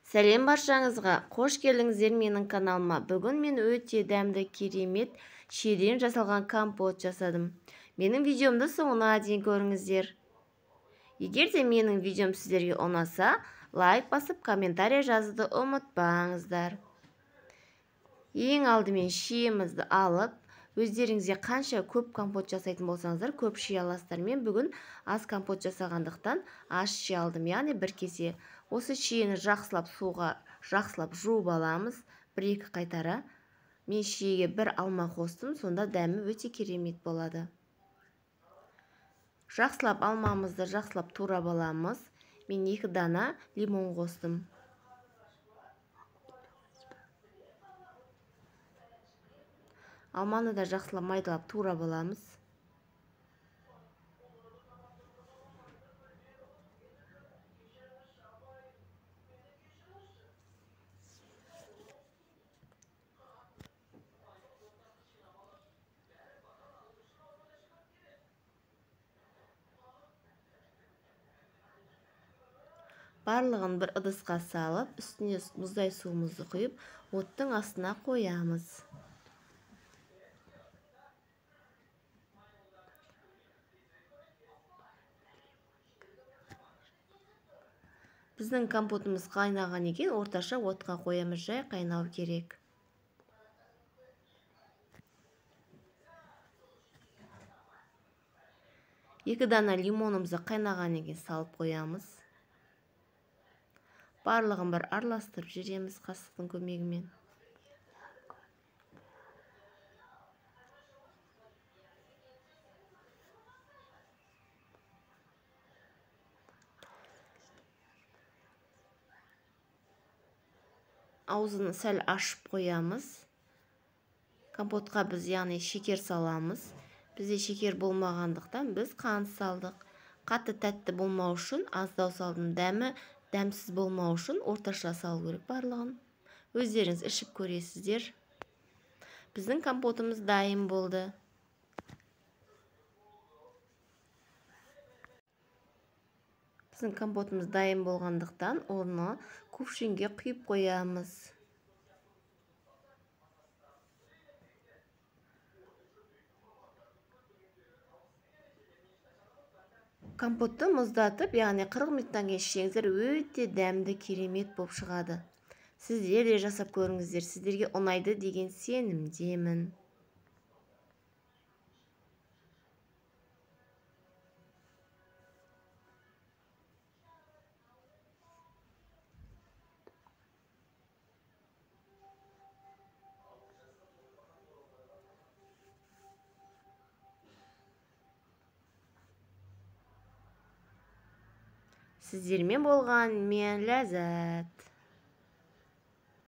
Сәлем баршаңызға, қош келдіңіздер менің каналыма. Бүгін мен өте дәмді, керемет шиеден жасалған компот жасадым. Менің видеомды соңына дейін көріңіздер. Егер де менің видеом сіздерге ұнаса, лайк басып, комментарий жазуды ұмытпаңыздар. Ең алдымен шиемізді алып, өздеріңізге қанша көп компот жасайтын болсаңыздар, көп шие аласыздар. Мен бүгін аз компот жасағандықтан аз шие алдым, яғни бір кесе. Осы шиені жақсылап суға жақсылап жуып аламыз, бір-екі қайтара. Мен шиеге бір алма қостым, сонда дәмі өте керемет болады. Жақсылап алмамызды жақсылап турап аламыз. Мен 2 дана лимон қостым. Алманы да жақсылап майдалап турап аламыз. Барлығын бір ыдысқа салып, үстіне мұздай суымызды құйып, оттың астына қоямыз. Біздің компотымыз қайнаған екен, орташа отқа қоямыз, жай қайнау керек. 2 дана лимонымызды қайнаған екен салып қоямыз. Барлығын бір араластырып жібереміз қасықтың көмегімен. Аузын сәл ашып қоямыз. Компотқа біз яғни шекер саламыз. Бізде шекер болмағандықтан біз қант салдық. Қатты тәтті болмау үшін аздау салдым. Дәмі дәмсіз болмау үшін орташа салу керек барлығын. Өздеріңіз ішіп көресіздер. Біздің компотымыз дайын болды. Біздің компотымыз дайын болғандықтан оны кувшинге құйып қоямыз. Компотты мұздатып, яғни 40 минуттан кейін ішсеңіздер өте дәмді, керемет болып шығады. Сіздер де жасап көріңіздер, сіздерге ұнайды деген сенімдемін. Сіздермен болған мен Ләззат.